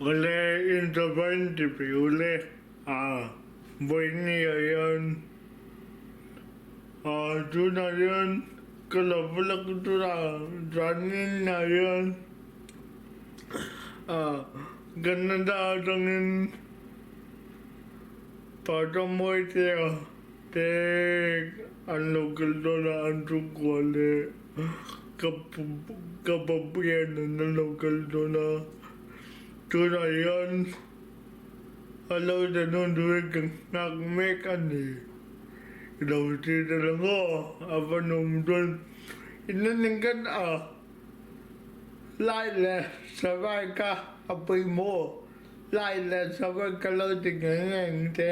Awle in ti pi ule a vawiini ah hian ah tunah hian ka lo va lak tur a zanin ah hian ah Canada atangin Partamawite te an lo kal dawn a an chhungkua leh ka ka papuian an lo kal dawn a tunah hian a lo thlen hun tur hi ka nghak mek a ni i lo ti ta lo maw a va nuam dawn inna a lai leh savai kha a pawimawh. Lai leh savan ka lo ti ngei ngei ang che.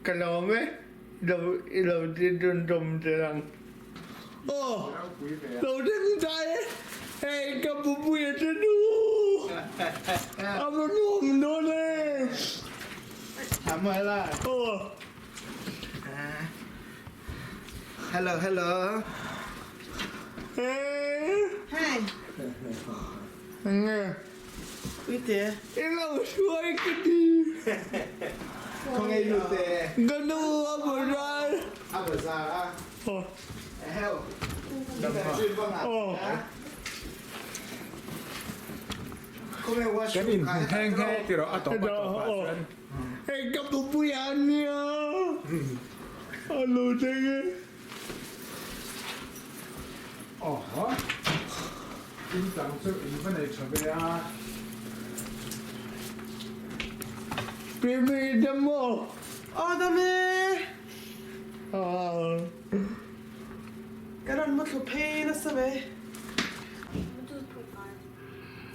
Ka lawm e, i lo ti dun tum che ang. Aw, lo ding zai e, hei ka pupui a che nu. A va nuam dawn e. Samuela. Aw. Hello, hello. Hey. Hey. Nge. Uite. I lo hruai ka ti. Khawnge i nute? Ka nu a bazar. A bazar a? Aw. Eheu. Aw. Khawnge washroom Kan inhmu nghe nghe ti rawh a tawp a tawp ah chuan. Hei ka pupui a nia. A lo thleng e. Aww. In tang chu in va nei tha ve a. Baby i dam maw? Aw dam e. Aww. Ka rawn muthlu phei nasa ve.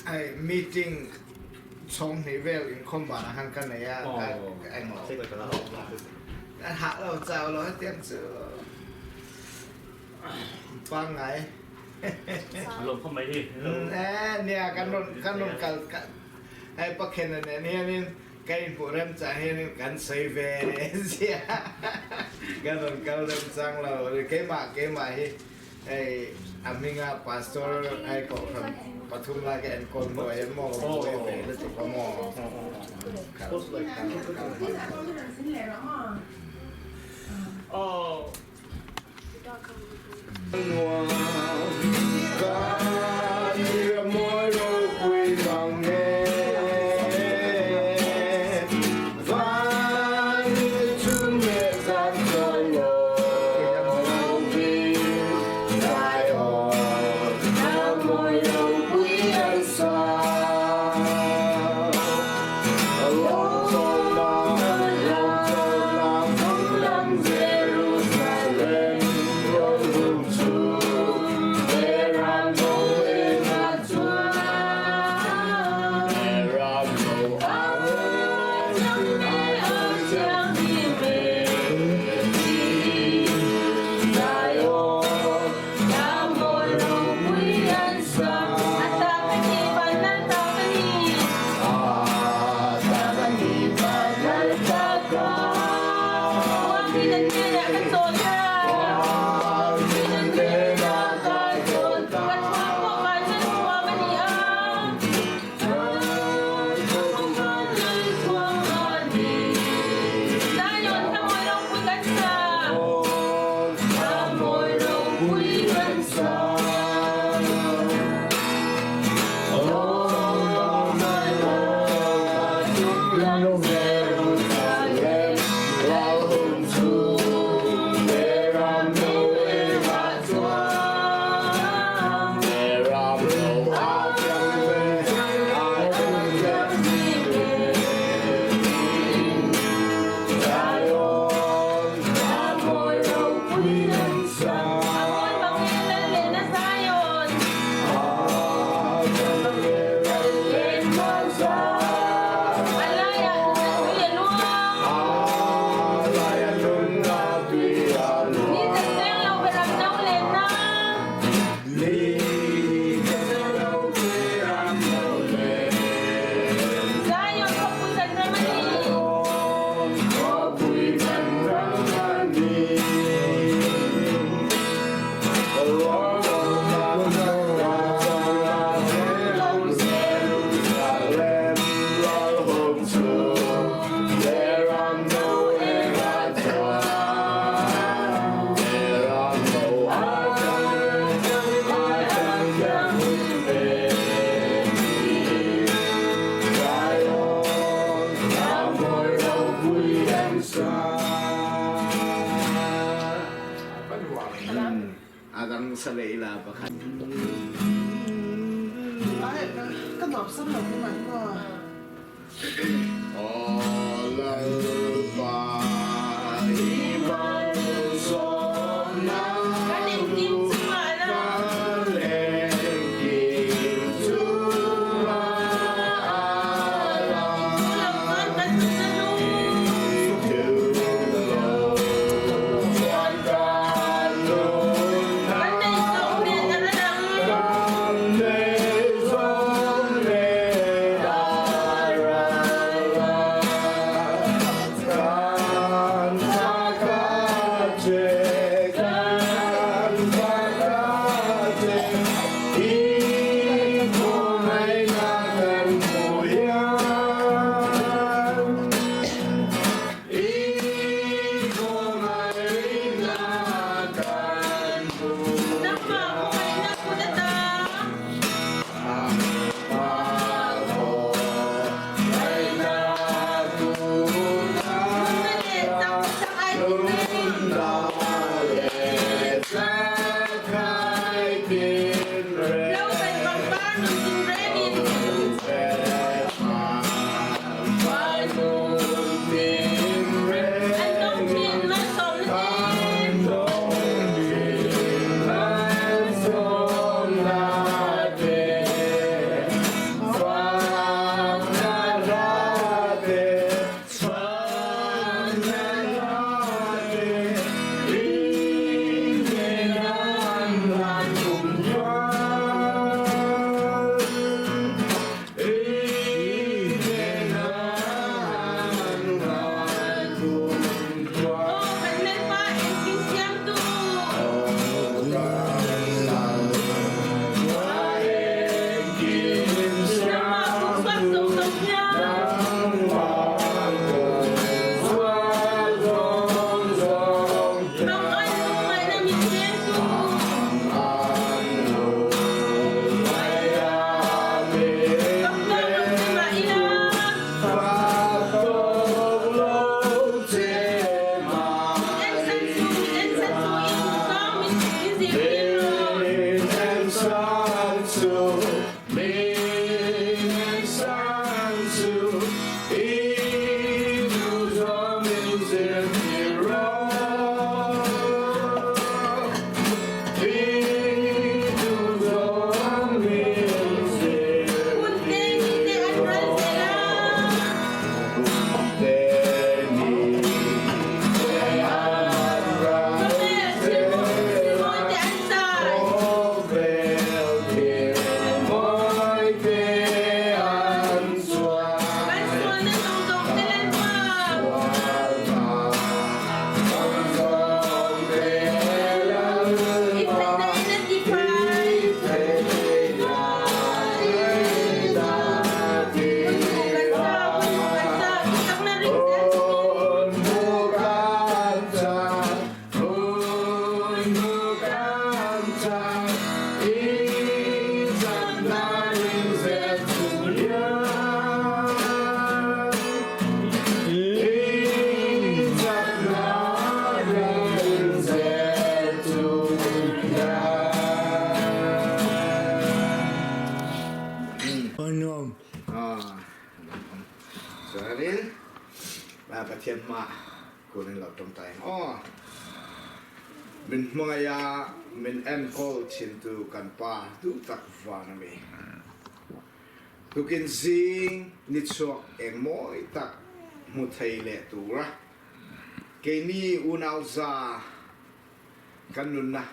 Hei meeting chhawng hnih vel inkhawm banah khan ka nei a, ka englo. Ka hah lo chau lo hetiang chu pangngai. A lawm khawp mai hi. Eh nia kan rawn kan rawn kal hei Pakhena nen hianin ka inhmuh remchang hianin kan sawi ve zia kan rawn kal remchang lo keimah keimah hi hei a hminga pastor hei kohhran pathum lai ka enkawl hnuai hian maw ka buai ve lutuk a maw kal kal kal hman Aw. Pakhat. Ai, ka nuam sam lo hi mai maw. Kan engkim chungah la. Intu lo chuan kan nun a lu. Kan nei zawng nen a la dang. Nangmah khawngaihna kut ata. Nunna leh chak chak ai tin reng. Lo kan pangpar nun tin rengin. An dawng thin malsawmna te. Aw kan Lalpa engkim siamtu. Nangmah kutsuat zawng zawng hian. Mangan lungngaihna min vengtu. Fak tawk lo che mah ila. Min en san su, min en san su, i duh zawng min zirtir rawh. Hun te ni te an ral zel a. Khawvel thil mawi te an chai. Kan sualna zawng zawng te Lalpa. I theihna in a ti fai. Hun hmuh kan chak, hun hmuh kan chak, i chakna ring zel chungin. Chuanin Pathian hmaah kun in lo tawngtai ang aw. Min hmangaih a, min enkawl thintu kan Pa duh tak van a mi. Tukin zing ni chhuak eng mawi tak hmu thei leh tura keini unau za kan nunna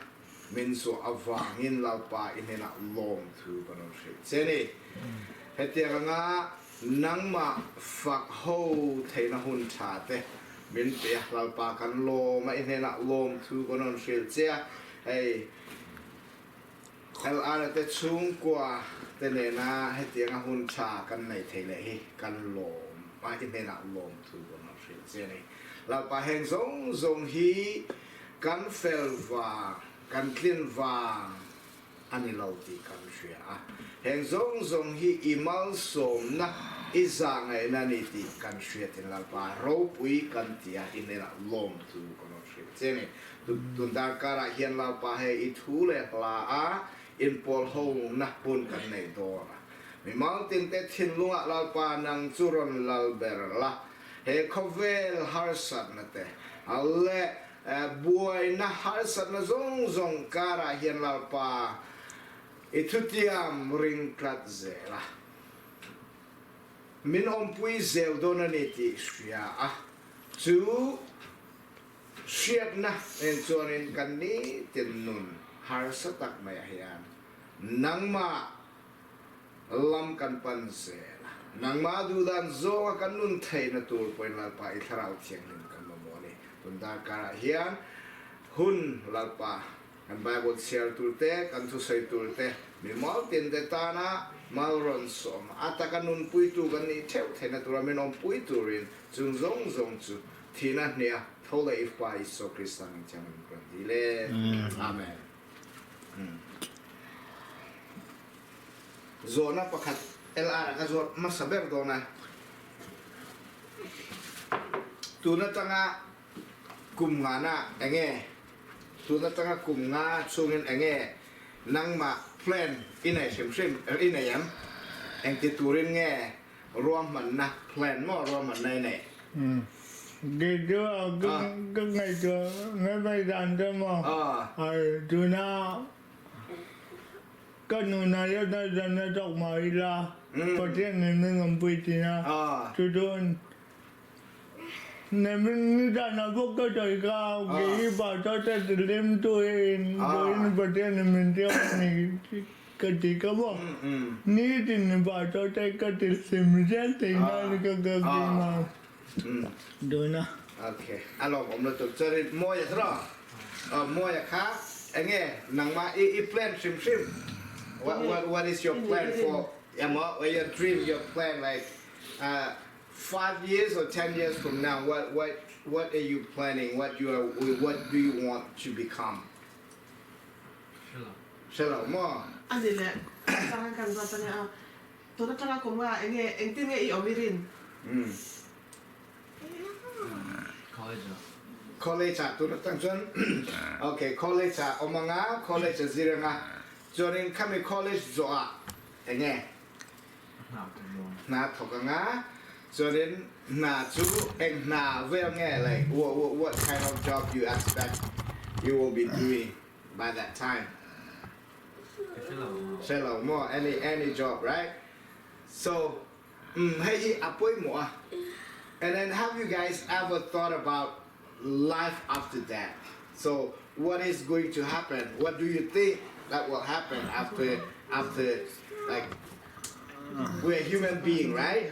min zuah avangin Lalpa i hnenah lawmthu kan rawn hrilh che ni. Hetiang anga nangmah fak ho theihna hun tha te min pe a, Lalpa kan lawm a, i hnenah lawmthu kan rawn hrilh che a, hei LR te chhungkua te nena hetianga hun tha kan nei thei leh hi kan lawm a, i hnenah lawmthu kan rawn hrilh che a ni. Lalpa heng zawng zawng hi kan fel vang, kan tlin vang a ni lo tih kan hria a. Heng zawng zawng hi i malsawmna, i zahngaihna a ni tih kan hriatin Lalpa ropui kan ti a, i hnenah lawmthu kan rawn hrilh. hrilh che ni. Tun darkarah hian Lalpa hei i thu leh hla a inpawl ho na hun kan nei dawn a. Mimal tinte thinlungah Lalpa nang chu rawn lal ber la, he khawvel harsatna te leh buaina harsatna zawng zawng karah hian Lalpa i thutiam ring tlat zel a. Min awmpui zel dawn a ni tih hria a, chu hriatna nen chuanin kan nitin nun harsa tak maiah hian nangmah lam kan pan zel a, nangmah duhdan zawnga kan nun theihna tur pawhin Lalpa i Thlarau Thianghlim kan mamawh a ni. Tun darkarah hian hun Lalpa Kan Bible chhiar tur te, kan thusawi tur te, mi maltin te tana mal rawn sawm a taka nunpuitu kan nih theuh theihna tura min awmpui turin chung zawng zawng chu thihna hnia tho leh i Fa Isua Krista min thianghlim ka rawn dil e. Amen. Zawhna pakhat LR a ka zawt hmasa ber dawn a. Tun atanga Kum ngana enge? Tun atanga kum nga chhungin enge nangmah plan i nei hrim hrim i nei em? Engti turin nge ruahmanna plan maw ruahmanna i neih? Kei chu ka ngaihtuah mai mai dan chu maw tuna ka nunah hian harsatna tawk mah ila Pathian in min awmpui thin a chu chuan Nizan bawk ka sawi kha kei pastor te tilim tu in tuin Pathian in min tiam a ni ka ti ka bawk. Nitin pastor te ka tilim zel thei nan ka ka keimah dawn a. Okay, a lawmawm lutuk. Chuanin Mawia chu rawh. Mawia kha enge nangmah i plan hrim hrim? What what what is your plan for emaw your dream, your plan like 5 years or 10 years from now, what what what are you planning? What you are what do you want to become? Hre lo maw? A ni leh, chang kan ruat a nia, tun atanga kum nga enge engtin nge i awm i rin? College ah. College ah tun atang chuan okay college ah awm anga college a zir anga chuanin khami college zawh ah enge? Hna thawk anga chuanin hna chu eng hna vel nge like what what what kind of job you expect you will be doing by that time? Hre lo maw any any job right? So umm hei hi a pawimawh a and then have you guys ever thought about life after death? So what is going to happen? What do you think that will happen after after like we're human being, right?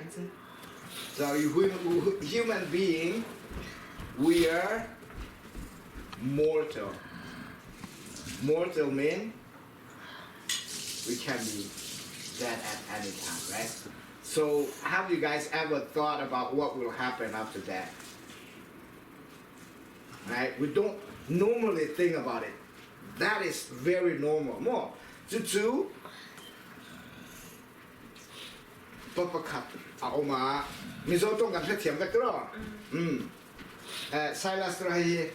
So you human being, we are mortal. Mortal mean we can be dead at any time, right? So have you guys ever thought about what will happen after death? Right? We don't normally think about it. That is very normal. Maw? Cucu pa pakhat a um ah Mizo tawng kan hrethiam vek tiraw? Mm. Eh, Silas tiraw hei hi?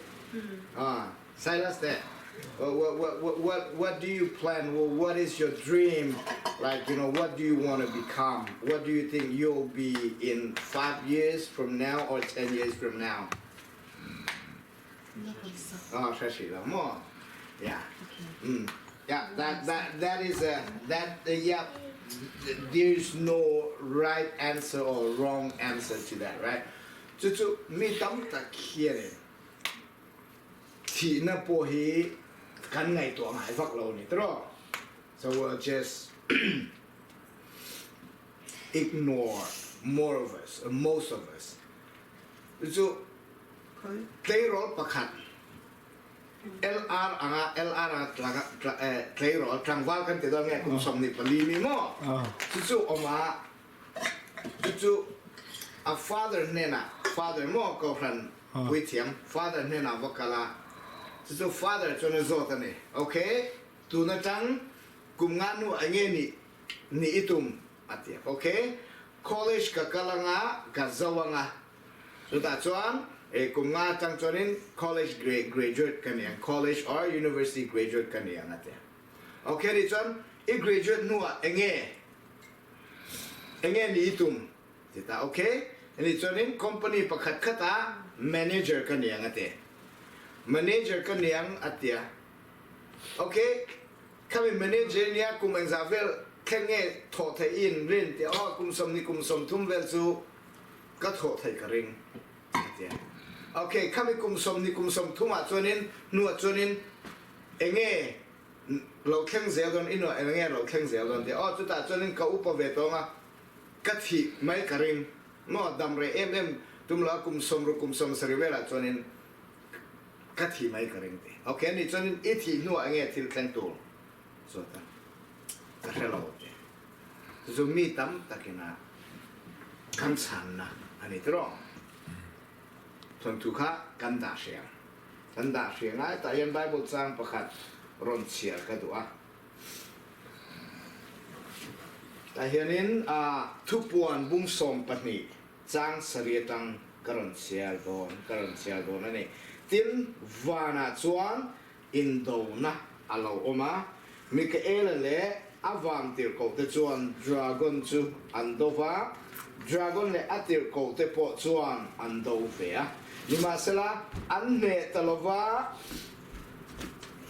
Ah, Silas te what, what, what, what, what do you plan? Well, what is your dream? Like, you know, what do you want to become? What do you think you'll be in 5 years from now or 10 years from now? Oh, hre hrih lo maw? Yeah. Yeah, that that that is a that yeah. There's no right answer or wrong answer to that, right? Cucu mi tam tak hian in thihna pawh hi kan ngaihtuah ngai vak lo ni tiraw? So we'll just ignore more of us, or most of us. Cucu tleirawl pakhat LR anga LR anga tleirawl tlangval kan ti dawn nge kum 24 mi maw? Cucu awm ah cucu a father hnenah father maw kohhran puithiam father hnenah va kal a cucu father chuan a zawt a ni. Okay, tun atang kum nga hnu ah enge nih nih i tum a ti. Okay, college ka kal anga ka zo anga chutah chuan. E kum nga atang chuanin college graduate ka ni ang, college or university graduate ka ni ang a ti a. Ok nih chuan i graduate hnuah enge enge ni i tum ti ta. Ok nih chuanin company pakhat khat ah manager ka ni ang a ti. Manager ka ni ang a ti a. Ok khami manager nia kum engzah vel thleng nge thawh theih i in rin ti a. Aw kum sawmhnih kum sawmthum vel chu ka thawh theih ka ring a ti a. Ok, khami kum 20 kum 30 ah chuanin hnuah chuanin enge lo thleng zel dawn i nuah enge lo thleng zel dawn ti a. Aw chutah chuanin ka upa ve tawng a, ka thih mai ka ring maw dam reh em em tum lo a kum 60 kum 70 velah chuanin ka thih mai ka ring ti. Ok, ani chuanin i thih hnuah enge thil thleng tur zawt a, ka hre lo ti. Chu mi tam takin a kan chhanna a ni tiraw? Thawnthu kha kan dah hriang. Kan dah hriang a, hetah hian Bible chang pakhat rawn chhiar ka duh a. Tah hianin thupuan bung 12 chang sarih atang ka rawn chhiar dawn, ka rawn chhiar dawn a ni. Tin, vanah chuan Indona a lo awm a, Mikaela leh a vantirhkohte chuan dragon chu an do va, dragon leh a tirhkohte pawh chuan an do ve a. Nimahsela, an hneh ta lo va,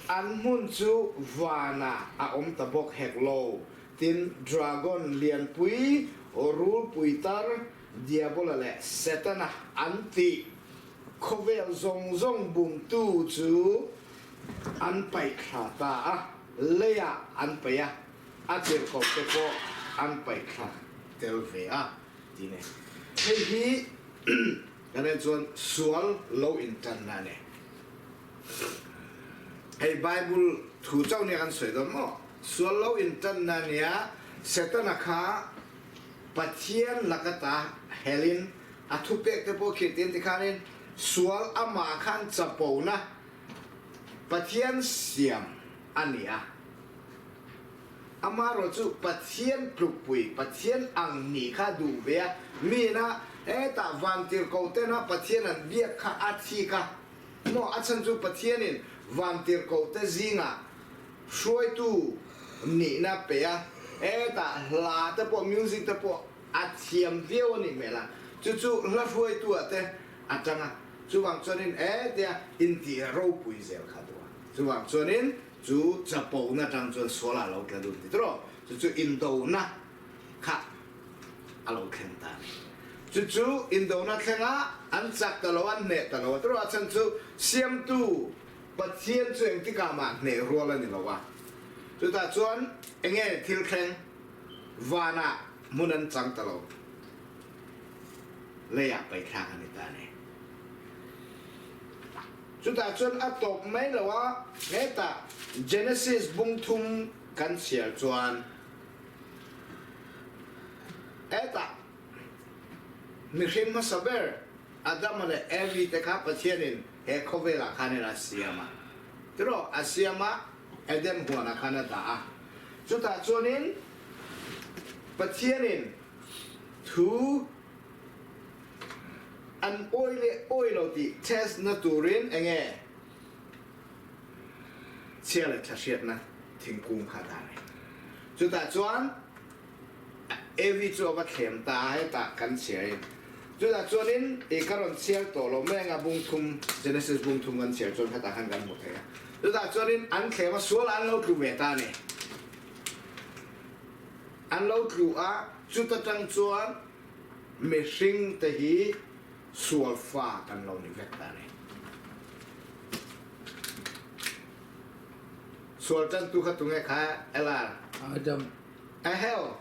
an hmun chu vanah a awm ta bawk hek lo. Tin, dragon lianpui, rulpui tar, Diabola leh Setana an tih Khawvel zawng zawng bumtu chu an paih thla ta a, leiah an paih a, a tirhkohte pawh an paih thla tel ve a, ti ne. Hei hi kan en chuan sual lo intanna a ni. Hei Bible thu chauh nia kan sawi dawn maw? Sual lo intanna a nia, Setana kha Pathian laka ta helin A thupek te pawh khirh tin tikhanin sual amah khan chapona Pathian siam a ni a. Amaherawh chu Pathian tlukpui, Pathian ang nih kha duh ve a, miin a hetah vantirhkoh tena Pathian an biak kha a thik a. Maw a chhan chu Pathianin vantirhkoh te zingah hruaitu nihna pe a, hetah hla te pawh music te pawh A thiam viau a nih hmel a, chu chu hla hruaitu ah te a tang a, chuvang chuanin e tia intih ropui zel kha duh a, chuvang chuanin chu chapona tang chuan sual ah lo tla dun ti tawh, chu chu indona kha a lo thleng ta a ni. Chu chu indona thleng a, an chak ta lo, an hneh ta lo a tawh, a chhan chu Siamtu Pathian chu engtikah mah hneh rual a ni lo a, chutah chuan enge thil thleng? Vanah hmun an chang ta lo. Leiah paithlak a ni ta a ni. Chutah chuan a tawp mai lo a, hetah Genesis bung thum kan chhiar chuan hetah mihring hmasa ber Adama leh Evi te kha Pathianin he khawvelah khanin a siam a. Tiraw? A siam a, Eden huanah khan a dah a. Chutah chuanin Pathianin thu an awi leh awi lo tih test na turin enge chhia leh tha hriatna thingkung kha a dah reng. Chutah chuan Evi chu a va thlem ta a, hetah kan chhiarin. Chutah chuanin i ka rawn chhiar tawh lo mai anga bung thum, Genesis bung thum kan chhiar chuan khatah khan kan hmu thei a. Chutah chuanin an thlem a, sual an lo tlu ve ta a ni. An lo tlu a, chuta tang chuan mihring te hi sual fa kan lo ni vek ta a ni. Sual tantu kha tunge kha LR? Adam. Eheu,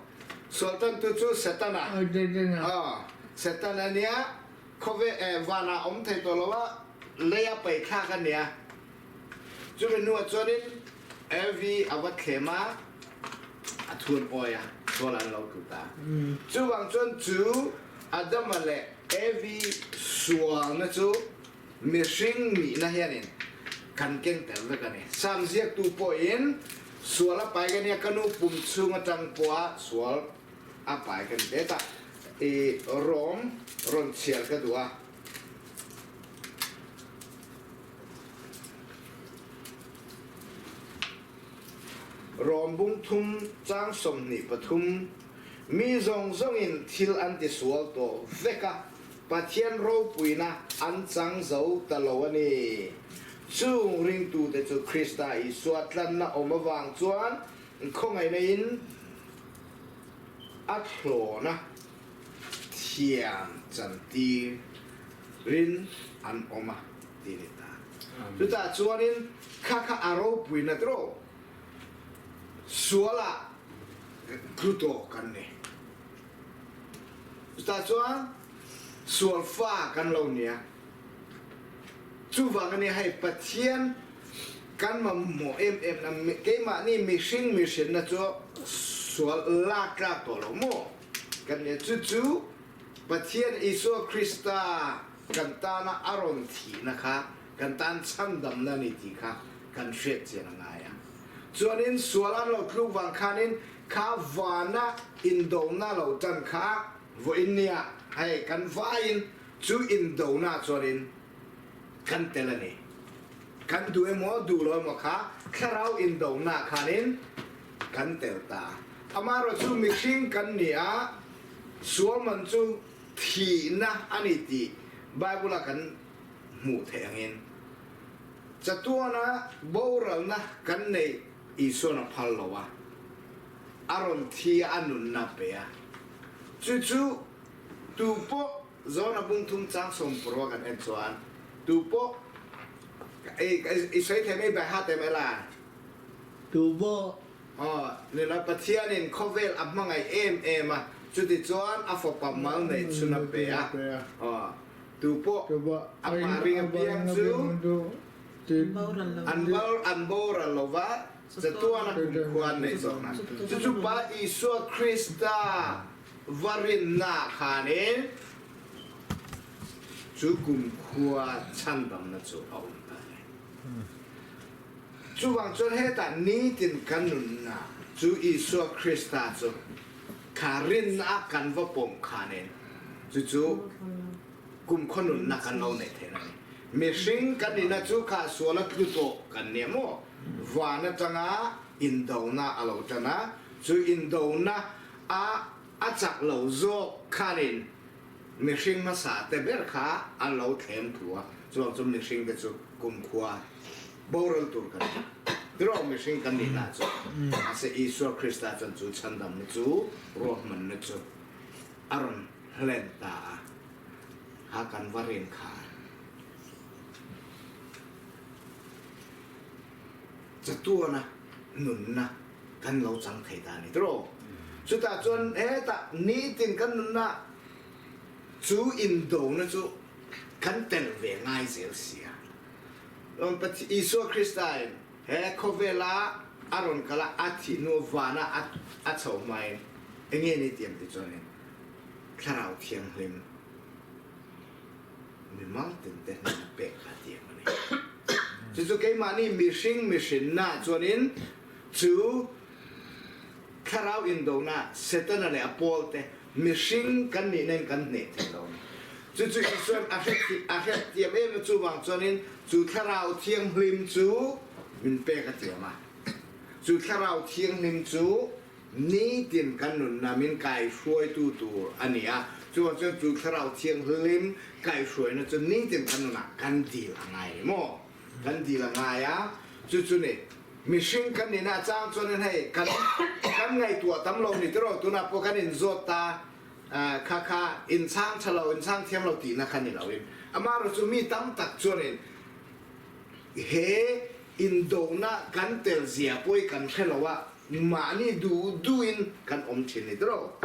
sual tantu chu Setana. Aw, Setan a nia, khawve eh vanah awm thei tawh lo a, lei a paih thlak a nia. Chumi hnuah chuanin Evi a va thlem a, a thun awi a, sual an lo tlu ta. Chuvang chuan chu Adama leh Evi sualna chu Mihring nihna hianin kan keng tel vek a ni. Sam ziaktu pawhin sual a pai ka nia, ka nu pum chhung atang pawha sual a pai ka ni. Hetah i rawng rawn chhiar ka duh a. Rom bung thum chang 23 Mi zawng zawngin thil an tisual tawh vek a, Pathian ropuina an chang zo ta lo a ni. Chung ringtute chu Krista Isua tlanna awm avang chuan khawngaihna in a thlawn a, thiam chantir rin an awm a ti ni ta. Chutah chuanin kha kha a ropuina tawh sualah tlu tawh kan ni. Chutah chuan sual fa kan lo nia. Chuvang a nia hei Pathian kan mamawh em em na keimahni mihring mihrinna chu sual lak tlak tawh lo maw kan nia. Chu chu Pathian Isua Krista kan tana a rawn thihna kha kan tan chhandamna a ni tih kha kan hriat chian a ngai a. Chuanin sual an lo tluk vang khanin kha vana indona lo tan kha vawiin nia hei kan vaiin chu indona chuanin kan tel a ni. Kan duh emaw duh lo emaw kha thlarau indona khanin kan tel ta. Amaherawh chu mihring kan ni a, sual man chu thihna a ni tih Bible-a kan hmuh theih angin Chatuana boralna kan neih Isuan a phal lo a, a rawn thi a, a nunna a pe a. Chu chu tu pawh Zona bung thum chang sawmpurua kan en chuan tu pawh i sawi thei mai bai hat em ela? Tu pawh. Aw, ni lo, Pathianin khawvel a hmangaih em em a, chutichuan a fapa mal neih chhun a pe a. Aw. Tu pawh amah ring apiang chu an boral lo va, chatuana kumkhua an neih zawk na. Chu chu Pa Isua Krista va rinna khanin chu kumkhua chhandamna chu a awm ta a ni. Chuvang chuan hetah nitin kan nunna chu Isua Krista chu Kha rinna a kan va pawm khanin chu chu kumkhaw nunna kan lo neih theih a ni. Mihring kan nihna chu kha suala tlu tawh kan nia maw? Van atanga indona a lo tan a, chu indona a a chak lo zawk khanin mihring hmasa te ber kha an lo thlem thu a, chuvang chu mihring te chu kumkhua Boral tur kan ni. Tiraw mihring kan nih hna cu. Mahse Isua Krista chuan cu chandamna cu ruahmanna cu a rawn hlen ta a. Ha kan va rin kha. Chatuana nunna kan lo chang thei ta ni tiraw. Chutah chuan hetah nitin kan nunna cu indona cu kan tel ve ngai zel sia. Isua Krista in he khawvel ah a rawn kal a, a thih hnu van ah a chho hma in enge ni tiam ti chuan in Thlarau Thianghlim mimal tin te hnen a pek kha tiam a ni. Cucu keimah nih mihring mihrinna chuan in cu Thlarau indona Setana le a pawl te mihring kan nih nen kan hneh thei lo ni. Cucu Isuan a hriatthiam em a chuvang chuanin cu Thlarau Thianghlim cu min pek a tiam a. Cu Thlarau Thianghlim cu nitin kan nunnak min kai hruaitu tur a ni a. Chuvang cun cu Thlarau Thianghlim kaihhruainak cu nitin kan nun ah kan dil a ngai ni maw? Kan dil a ngai a. Cucu nih mihring kan nih na cang chuan in hei kan kan ngaihtuah tam lo ni tiro tunah pawh kan in zawt ta kha kha in chang thalo in chang thiam lo ti na kha ni lo in amah ro chu mi tam tak chuan in he indona kan tel zia pawh kan hre lo a mahni du du in kan awm thin ni tiro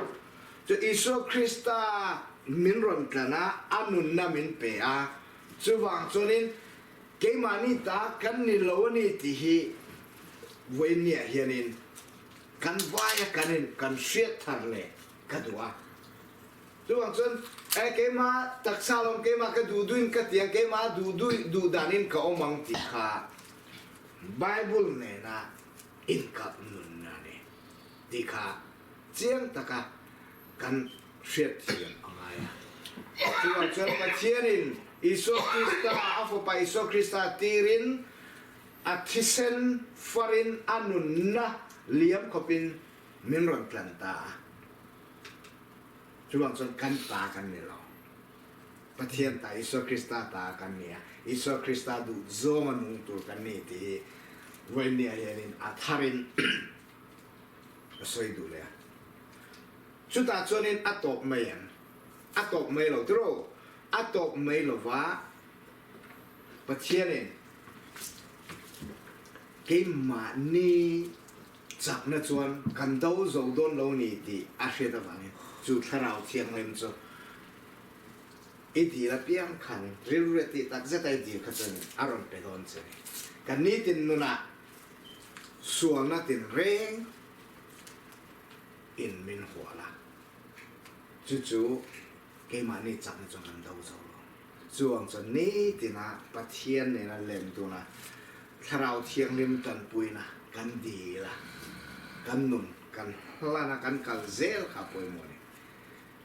chu Isua Krista min rawn tlan a a nunna min pe a chuvang chuanin Keimahni ta kan ni lo a ni tih hi vawiinniah hianin kan vaia kan in kan hriat thar leh ka duh a. Chuvang chuan e keimah taksa lawm keimah ka duh duhin ka ti ang, keimah duh duh duh danin ka awm ang tih kha Bible nena inkalh nunna a ni tih kha chiang taka kan hriatthiam a ngai a. Chuvang chuan Pathianin Isua Krista, a Fapa Isua Krista tirin a thisen farin a nunna liam khawpin min rawn tlan ta a. Chuvang chuan kan ta kan ni lo. Pathian ta Isua Krista ta kan ni a. Isua Krista duh zawng a nung tur kan ni tih hi vawinia hianin a tharin a sawi duh leh a. Chutah chuanin a tawp mai em? A tawp mai lo tiraw? A tawp mai lova Pathianin keimahni chakna chuan kan do zo dawn lo ni tih a hriat avangin chu Thlarau Thianghlim chu i dil apiang khan rilru leh tih tak zeta i dil kha chuan a rawn pe dawn che ni. Kan nitin nunah sualna tinreng in min hual a, chu chu keimahni chakna chuan kan do zo lo. Chuang chuan nitina Pathian nena lem tuna Thlarau Thianghlim tanpuina kan dil a, kan nun kan hlan a, kan kal zel kha pawimawh a ni.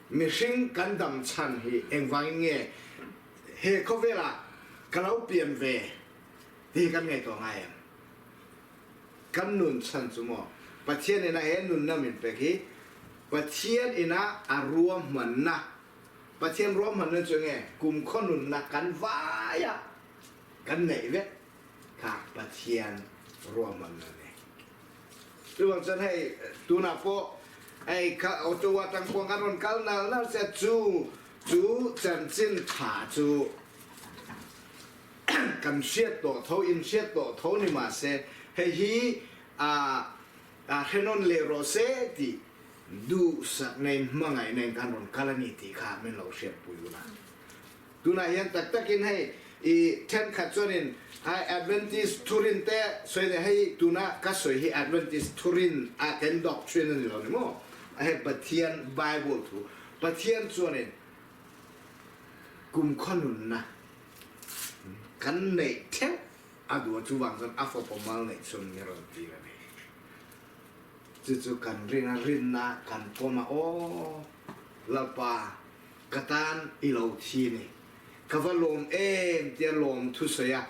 Mihring kan dam chhan hi engvangin nge he khawvelah ka lo pian ve tih hi kan ngaihtuah ngai em? Kan nun chhan chu maw Pathian ina he nunna min pek hi Pathian ina a ruahmanna Pathian ruahmanna chu enge kumkhaw nunna kan vai a kan neih vek kha Pathian ruahmanna a ni. Chuvang chuan hei tunah pawh hei kha Ottawa tang pawh kan rawn kal nal nal che chu chu chanchin tha chu kan hriat tawh tho in hriat tawh tho ni mahse hei hi a hrenawn leh rawh se tih Duhsakna in hmangaihna in kan rawn kal a ni tih kha min lo hriatpui un a. Tunah hian tak takin hei i thenkhat chuanin ai Adventist thurin te sawi leh hei tuna ka sawi hi Adventist thurin a kan doctrine a ni lo ni maw? Hei Pathian Bible thu Pathian chuanin kumkhaw nunna kan neih theuh a duh a chuvang chuan a fapa mal neih chhun min rawn tir a ni. Chu chu kan rin a, rinna kan pawm a, Aw Lalpa, ka tan i lo thi ni, ka va lawm em tia lawm thusawi a,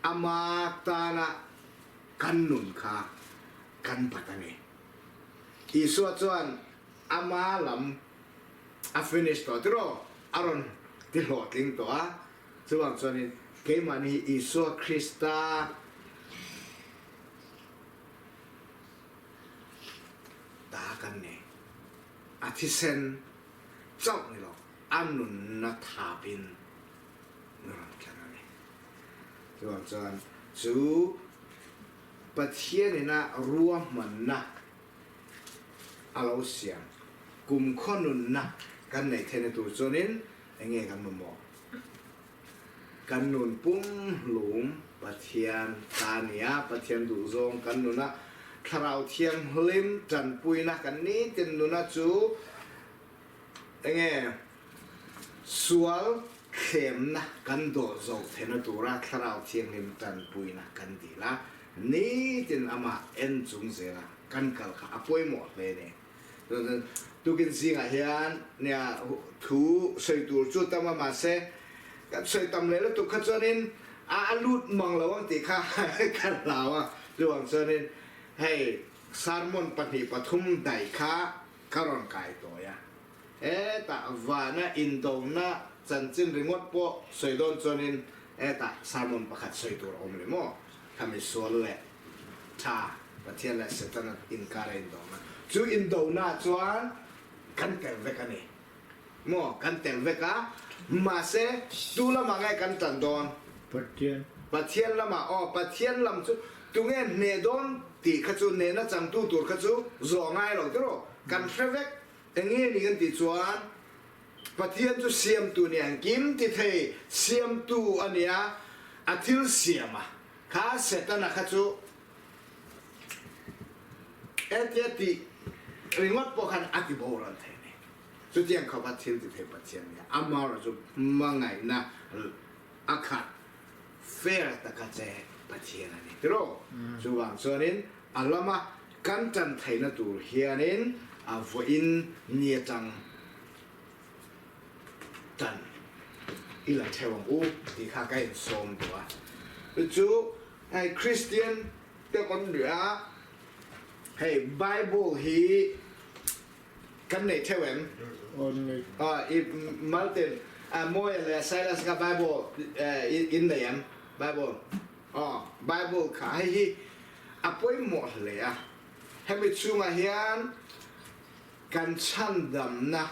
ama tana kan nun kha kan bat a ni. Isua chuan ama lam a finish tawh tiraw? A rawn ti hlawhtling tawh a, chuvang chuanin keimahni hi Isua Krista, Ta kan nei. A thisen chauh ni lo, a nunna thapin na rawn kher a ni. Chuvang chuan chu Pathian ina ruahmanna a lo siam kumkhaw nunna kan neih theihna tur chuanin eng nge kan mamawh? Kan nun pumhlum Pathian ta nia, Pathian duhzawng kan nun a, Thlarau Thianghlim tanpuina kan nitin nuna chu enge sual thlemna kan dawh zo theihna tura Thlarau Thianghlim tanpuina kan dil a, nitin amah en chung zela kan kal kha a pawimawh hle ni. Tukin zingah hian nia thu sawi tur chu tam a mahse kan sawi tam leh lutuk kha chuanin a lut mang lo ang tih kha ka hlau a, chuvang chuanin hei sermon pahnih pathum daih kha ka rawn kai tawi a, hetah vana indona chanchin ringawt pawh sawi dawn chuanin hetah sermon pakhat sawi tur a awm leh maw khami sual leh Tha, Pathian leh Setana inkar a indona. Chu indona chuan kan tel vek a ni. Maw? Kan tel vek a, mahse tu lamah nge kan tan dawn? Pathian. Pathian lamah, aw, Pathian lam chu tunge hneh dawn tih kha chu, hnehna changtu tur kha chu zawh ngai lo tiraw? Kan hre vek. Enge ni kan tih chuan Pathian chu siamtu nia, engkim ti thei siamtu a nia, a thil siam a. Kha Setana kha chu hetia tih ringawt pawh khan a ti boral thei a ni. Chutiang khawpa thil ti thei Pathian nia amaherawh chu hmangaihna a khat fair taka che Pathian a ni tiraw? Chuvang chuanin a lama kan tan theihna tur hianin a vawiin ni atang Tan i la theu ang u tih kha ka insawm duh a. Chu hei Kristian te kan nih a, Hei Bible hi kan nei theuh em? I Martin, Mawia leh Silas kha Bible in nei em? Bible. Aw, Bible kha hei hi a pawimawh hle a. Hemi chhungah hian kan chhandamna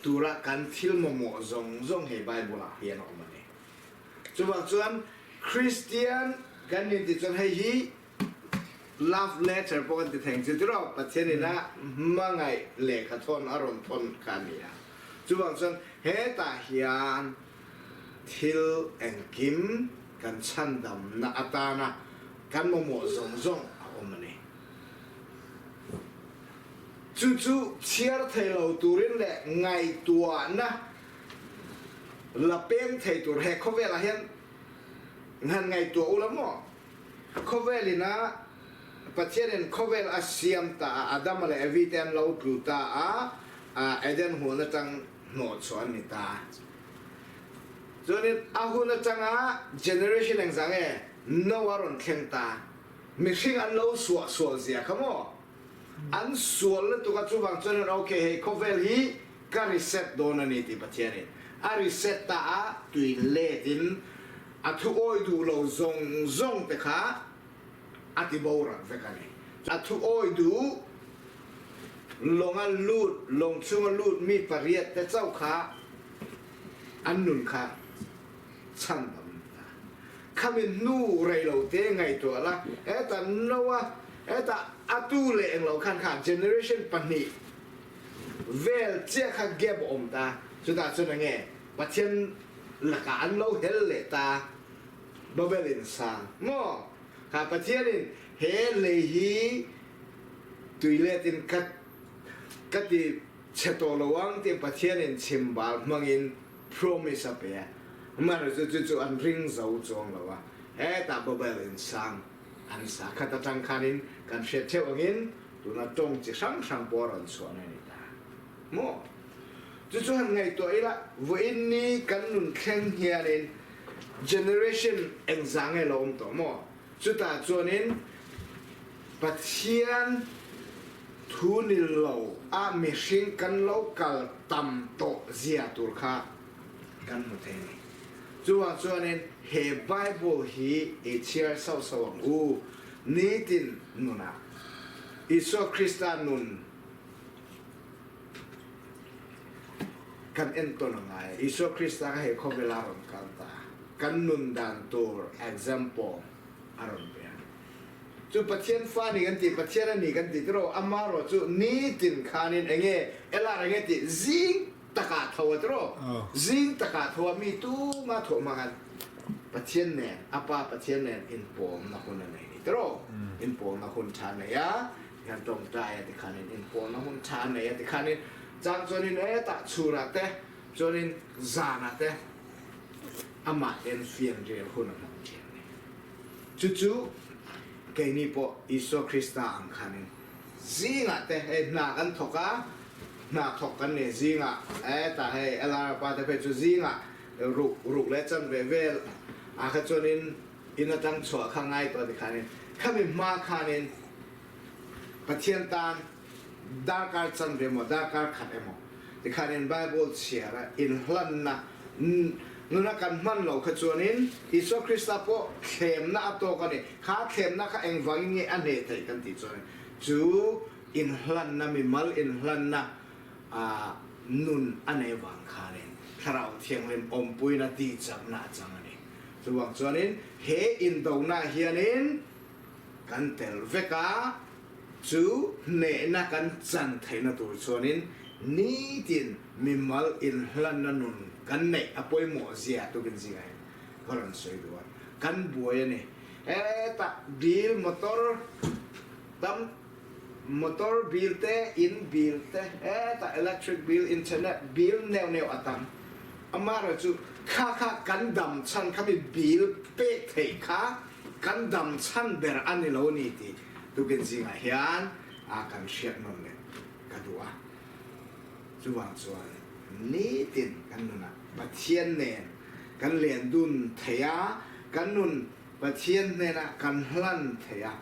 tura kan thil mamawh zawng zawng hei Bible ah hian a awm a ni. Chuvang chuan Kristian kan nih tih chuan hei hi Love letter pawh kan ti theng chu tiraw Pathian in a hmangaih lehkha thawn a rawn thawn kha a ni a. Chuvang chuan hetah hian thil engkim kan chhandamna atana kan mamawh zawng zawng a awm a ni. Chu chu chhiar thei lo turin leh ngaihtuahna la peng thei tur he khawvelah hian han ngaihtuah ula maw? Khawvel ina Pathianin khawvel a siam ta a, Adama leh Evi te an lo tlu ta a, Eden hun atang hnawh chhuah an ni ta. Chuanin a hun atanga generation engzah nge Noah rawn thleng ta, mihring an lo suah sual zia kha maw? An sual lutuk a, chuvang chuanin ok hei khawvel hi ka reset dawn a ni tih Pathianin a reset ta a, tui let in A thu awi duh lo zawng zawng te kha a ti boral vek a ni. A thu awi duh lawnga lut, lawng chhunga lut mi pariat te chauh kha an nun kha chhan dam ta. Khami hnu rei lo te ngaihtuah la, heta Noah, heta a tu leh englo khan kha generation pahnih vel chiah kha gap a awm ta, chutah chuan enge Pathian lakah an lo hel leh ta. Babel in sang maw? Kha Pathian in he lei hi tuilet in ka ka ti chhe tawh lo ang tih Pathian in chhimbal hmang in promise a pe a. Amaherawhchu chu chu an ring zo chuang lo a. Hetah Babel in sang an sa khat atang khan in kan hriat theuh angin tuna tawng chi hrang hrang pawh a rawn chhuah na a ni ta. Maw? Chu chu han ngaihtuah ila, vawiin ni kan nun thleng hianin generation engzah nge lo awm tawh maw? Chutah chuanin Pathian thu ni lo a mihring kan lo kal tam tawh zia tur kha kan hmu thei a ni. Chuvang chuanin he Bible hi i chhiar sauh sauh ang u, nitin nunah Isua Krista nun Kan entawn a ngai. Isua Krista kha he khawvel a rawn kal ta. Kan nun dan tur example a rawn pe a. Chu Pathian fa ni kan ti, Pathian a ni kan ti tiraw, amarawh chu nitin khanin enge elar enge tih zing takah tho a tiraw, zing takah tho a mi tuma thawh hma khan Pathian nen, a Pa Pathian nen inpawmna hun a nei ni tiraw, inpawmna hun tha nei a. Kan tawngtai a tikhanin inpawlna hun tha nei a tikhanin chang chuanin hetah chhurah te chuanin zanah te amah ten fianrial hun a hmang thin a ni. Chu chu keini pawh Isua Krista ang khanin zingah te hei hna kan thawk a, hna thawk kan ni zingah hetah hei LR pa te phei chu zingah ruk ruk leh chanve vel ah kha chuanin in atang chhuah kha ngai tawh tikhanin khami hma khanin Pathian tan darkar chanve emaw darkar khat emaw tikhanin Bible chhiar a inhlanna nuna kan hman lo kha chuanin Isua Krista pawh thlemna a tawk a ni. Kha thlemna kha engvangin nge a hneh theih kan tih chuanin chu inhlanna mimal inhlanna nun a nei vang khanin Thlarau Thianghlim awmpuina tihchakna a chang a ni. Chuvang chuanin he indona hianin kan tel vek a, chu hnehna kan chan theihna tur chuanin nitin mimal inhlanna nun kan neih a pawimawh zia tukin zingah hian ka rawn sawi duh a, kan buai a ni. Hetah bill motor tam motor bill te, in bill te, hetah electric bill, internet bill neuh neuh a tam. Amaherawhchu kha kha kan dam chhan khami bill pek theih kha Kan dam chhan ber a ni lo ni tih tukin zingah hian a kan hriat nawn leh ka duh a. Chuvang chuan nitin kan nunah Pathian nen kan len dun thei a, kan nun Pathian hnenah kan hlan thei a.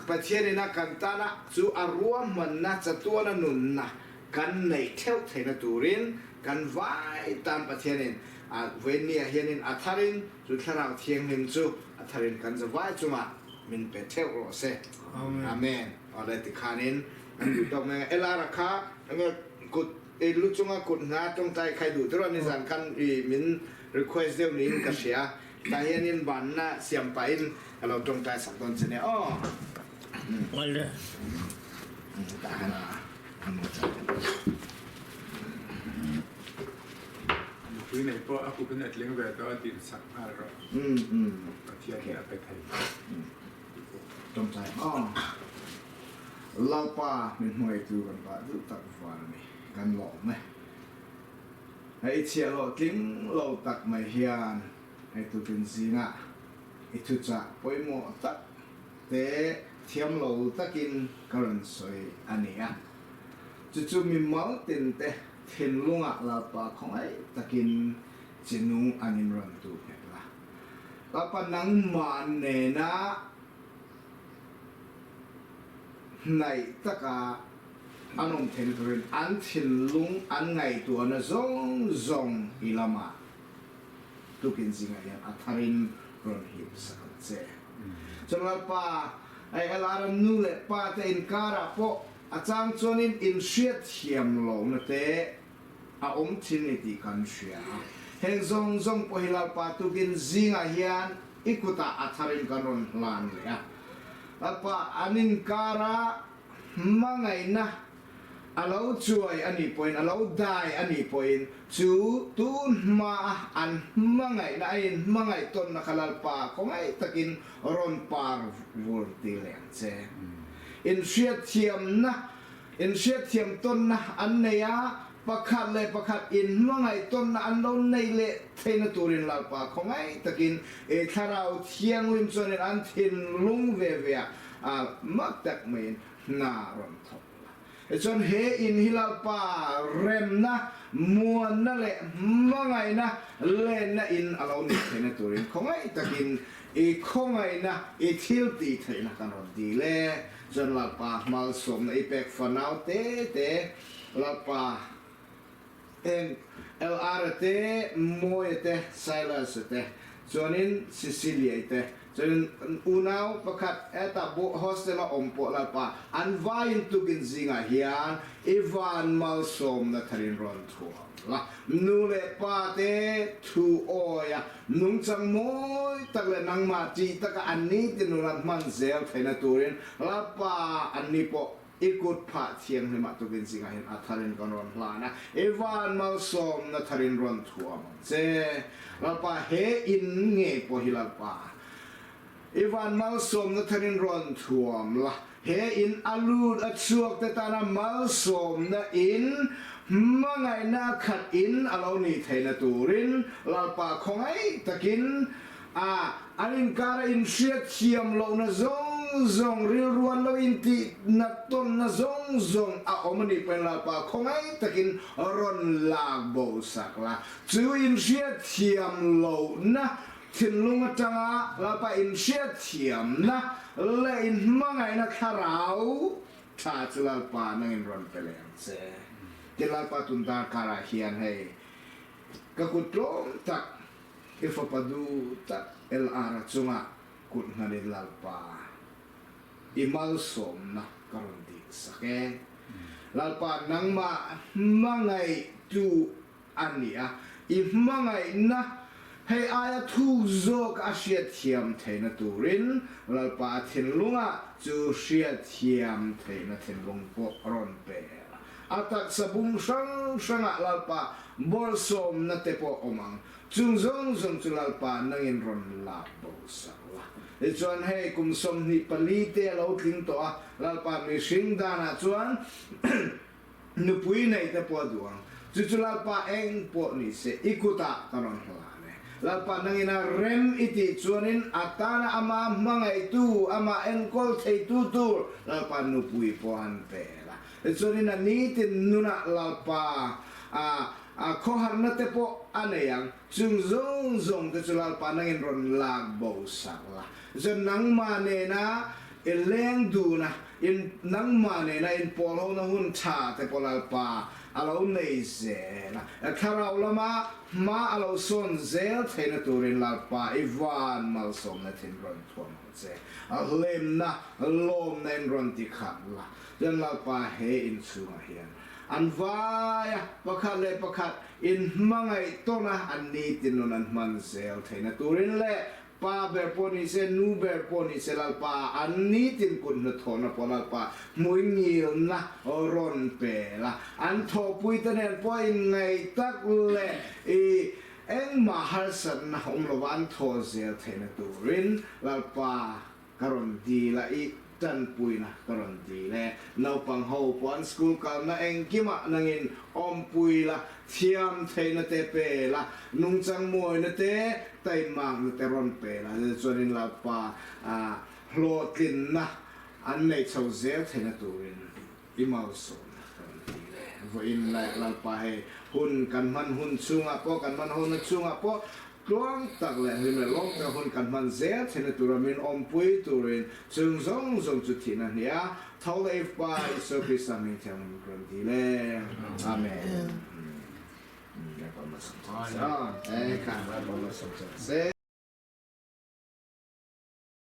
Pathianin a kan tana chu a ruahmanna chatuana nunna kan neih theuh theihna turin kan vai tan Pathianin a vawiinniah hianin a tharin chu Thlarau Thianghlim chu a tharin kan zavai chungah min pe theuh rawh se. Amen. Awle tikhanin an duh tawk mai a. Elara kha enge kut i lu chunga kut hna tawngtai khai duh tirh a nizan khan i min request deuh niin ka hria. Tah hianin banna siam pahin ka lo tawngtai sak dawn che nia aw. Awle. Tah hian a Nupui nei pawh a kutin a tling ve tawh a tih sak nghal rawh. Pathian hi a pe thei. Tawngtai aw. Lalpa min hmangaihtu kan bah duh tak vang a ni. Kan lawm e. Hei chhiahhlawh tling lo tak mai hian hei tukin zingah i thuchah pawimawh tak te thiam lo takin ka rawn sawi a ni a. Chu chu mi mal tin te thinlungah Lalpa khawngaih takin chi nung angin rawn tu nghet la. Lalpa nangmah nena hnaih taka an awm theihna turin an thinlung an ngaihtuahna zawng zawng i lamah tukin zingah hian a tharin rawn hip sak ang che. Chuan Lalpa, hei helai ram nu leh pa te inkarah pawh a chang chuanin inhriatthiam lohna te a awm thin ni tih kan hria a. Heng zawng zawng pawh hi Lalpa tukin zingah hian i kutah a tharin kan rawn hlan leh a. Lalpa, an inkara Hmangaihna a lo chuai a nih pawhin, a lo dai a nih pawhin, chu tun hmaa an hmangaihna, a inhmangaih tawnna kha Lalpa khawngaih takin rawn par vur ti leh ang che. Inhriatthiamna, inhriatthiam tawnna an nei a, pakhat leh pakhat inhmangaih tawnna an lo nei leh theihna turin Lalpa khawngaih takin i Thlarau Thianghlim chuanin an thinlung ve ve a A mak tak maiin hna rawn thawk la. Tichuan he in hi Lalpa remna, muanna leh hmangaihna lenna in a lo nih theihna turin khawngaih takin i khawngaihna, i thil tih theihna kan rawn dil e. Chuan Lalpa hmalsawmna i pek fanau te te Lalpa eng LR te, Mawia te, Silas te, chuanin Cecilia-i te, chuanin unau pakhat hetah hostel a awm pawh Lalpa an vaiin tukin zingah hian i van malsawmna tharin rawn thuam la. Nu leh pa te thu awia nungchang mawi tak leh nangmah tih taka an ni ti nuna hman zel theihna turin Lalpa an ni pawh I kut phah thianghlimah tukin zingah hian a tharin kan rawn hlan a, i van malsawmna tharin rawn thuam ang che. Lalpa, he in nge pawh hi Lalpa, i van malsawmna tharin rawn thuam la, he in a lut a chhuak te tana malsawmna in hmangaihna a khat in a lo nih theihna turin Lalpa khawngaih takin A, an inkara inhriat thiam lohna zawng zawng, rilruan lo intih nat tawnna zawng zawng a awm a nih pawhin Lalpa khawngaih takin rawn lak bo sak la. Chu inhriat thiam lohna thinlung atanga Lalpa inhriat thiamna leh inhmangaihna thlarau tha chu Lalpa nangin rawn pe leh ang che. Tin Lalpa tun darkarah hian hei ka kut tlawm tak I fapa duh tak LR-a chungah kut hnanin Lalpa, i malsawmna ka rawn dik sak e. Lalpa, nangmah hmangaihtu a ni a, i hmangaihna hei aia thuk zawk a hriatthiam theihna turin Lalpa a thinlungah chu hriatthiam theihna thinlung pawh rawn pe la. A taksa bung hrang hrangah Lalpa bawlsawmna te pawh awm ang. Chung zawng zawng chu Lalpa nangin rawn lak bo sak la. Tichuan hei kum 24 te a lo tling tawh a, Lalpa mihring danah chuan nupui nei te pawh a duh ang. Chu chu Lalpa eng pawh ni se i kutah ka rawn hlan e. Lalpa nangin a rem i tih chuanin a tana amah hmangaihtu, amah enkawl theitu tur Lalpa nupui pawh han pe la. Tichuanin a nitin nunah Lalpa a a khawharna te pawh a nei ang, chung zawng zawng te chu Lalpa nangin rawn lak bo sak la. Tichuan nangmah nena I leng dun a, in nangmah nena in pawl hona hun tha te pawh Lalpa a lo nei zel a, thlarau lama hma a lo sawn zel theihna turin Lalpa i van malsawmna thin rawn thuam ang che. A hlimna, lawmna in rawn ti khat la, chuan Lalpa he inchhungah hian an vai a, pakhat leh pakhat in hmangaih tawn a, an nitin nun an hman zel theihna turin leh Pa ber pawh ni se, nu ber pawh ni se Lalpa an nitin kut hnathawhna pawh Lalpa hmuingilna rawn pe la. An thawhpuite nen pawh inngaih tak leh i engmah harsatna awm lova an thawh zel theihna turin Lalpa ka rawn dil a, i tanpuina ka rawn dil e. Naupang ho pawh an school kalna engkimah nangin awmpui la, thiam theihna te pe la, nungchang mawina te, taimakna te rawn pe la, chuanin Lalpa hlawhtlinna an neih chho zel theihna turin i malsawmna ka rawn dil e. Vawiin Lalpa hei hun kan hman hun chhungah pawh, kan hman hona chhungah pawh Tluang tak leh hlim leh lawm tak hun kan hman zel theihna tura min awmpui turin chung zawng zawng chu thihna hnia tho leh i Pa Isua Krista hming thianghlim ka rawn dil e. Amen.